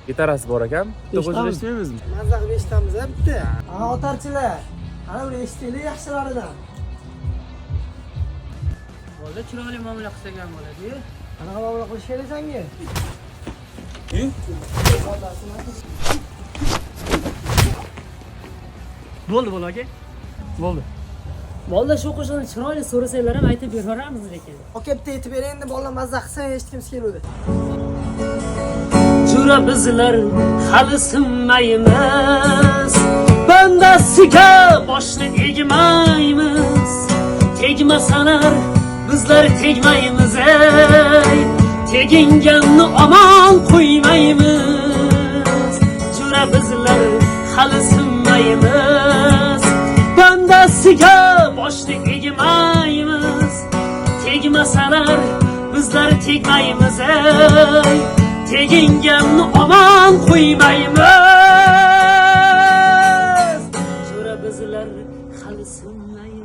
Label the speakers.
Speaker 1: Gitarasi bor ekan. Bitta qo'shiq eshitmaymizmi?
Speaker 2: Mazza qilib eshitamiz a bitta. Ana otarchilar. Ana bir eshitaylik yaxshilaridan.
Speaker 3: Bola chiroyli muomala qilsak ham bo'ladi-yu.
Speaker 2: Qanaqa muomala qilish kerak senga?
Speaker 3: Bo'ldi bola aka. Bo'ldi.
Speaker 4: Bola shu qo'shiqni chiroyli so'rasanglar ham aytib beraveramiz lekin.
Speaker 2: Aka bitta aytib bering endi bolalar mazza qilsin eshitgimiz keluvdi.
Speaker 4: Jura bizlar hali sinmaymiz. Bandasiga boshni egmaymiz. Tegmasalar bizlar tegmaymiz ey. Teginganni omon qo'ymaymiz. Jura bizlar hali sinmaymiz. Bandasiga boshni egmaymiz. Tegmasalar bizlar tegmaymiz ey. Teginganni omon qo'ymaymiz. Jo'ra bizlar hali sinmaymiz.